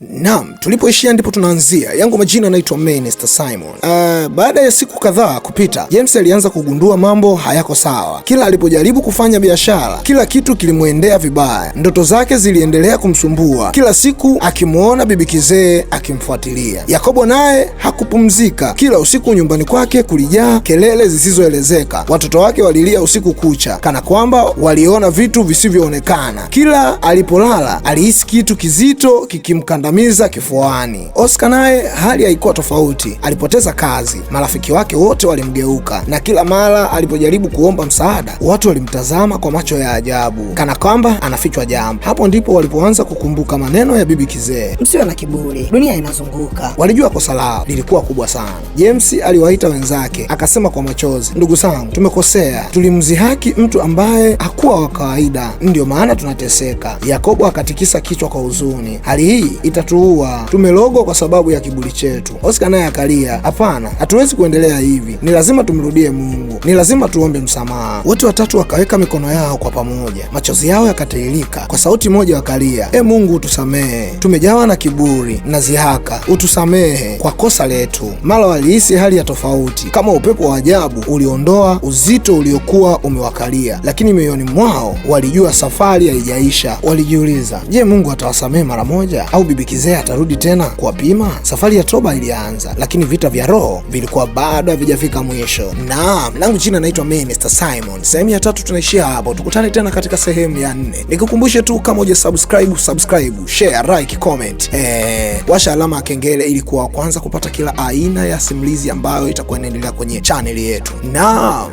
Naam, tulipoishia ndipo tunaanzia. Yangu majina naitwa Minister Simon. Baada ya siku kadhaa kupita, James alianza kugundua mambo hayako sawa. Kila alipojaribu kufanya biashara, kila kitu kilimwendea vibaya. Ndoto zake ziliendelea kumsumbua, kila siku akimwona bibi kizee akimfuatilia. Yakobo naye hakupumzika. Kila usiku nyumbani kwake kulijaa kelele zisizoelezeka. Watoto wake walilia usiku kucha, kana kwamba waliona vitu visivyoonekana. Kila alipolala alihisi kitu kizito kikimkandamiza kifuani. Oscar naye hali haikuwa tofauti. Alipoteza kazi, marafiki wake wote walimgeuka, na kila mara alipojaribu kuomba msaada, watu walimtazama kwa macho ya ajabu, kana kwamba anafichwa jambo. Hapo ndipo walipoanza kukumbuka maneno ya bibi kizee. Msiwe na kiburi, dunia inazunguka. Walijua kosa lao lilikuwa kubwa sana. James aliwaita wenzake, akasema kwa machozi, ndugu zangu, tumekosea, tulimzihaki mtu ambaye hakuwa wa kawaida, ndiyo maana tunateseka. Yakobo akatikisa kichwa kwa huzuni, hali hii itatuua, tumelogwa kwa sababu ya kiburi chetu. Oscar naye akalia, hapana, hatuwezi kuendelea hivi, ni lazima tumrudie Mungu, ni lazima tuombe msamaha. Wote watatu wakaweka mikono yao kwa pamoja, machozi yao yakatiririka, kwa sauti moja wakalia, e Mungu utusamehe, tumejawa na kiburi na zihaka, utusamehe kwa kosa letu. Mara walihisi hali ya tofauti, kama upepo wa ajabu uliondoa uzito uliokuwa umewakalia, lakini mioyoni mwao walijua safari haijaisha. Walijiuliza, je, Mungu atawasamehe mara moja au bibi kizee atarudi tena kuwapima? Safari ya toba ilianza, lakini vita vya roho vilikuwa bado havijafika mwisho. Naam, langu jina naitwa Minister Simon. Sehemu ya tatu tunaishia hapo, tukutane tena katika sehemu ya nne. Nikukumbushe tu kama huja subscribe, subscribe, share, like, comment, washa alama ya kengele ili kuwa wa kwanza kupata kila aina ya simulizi ambayo itakuwa inaendelea kwenye channel yetu. Naam.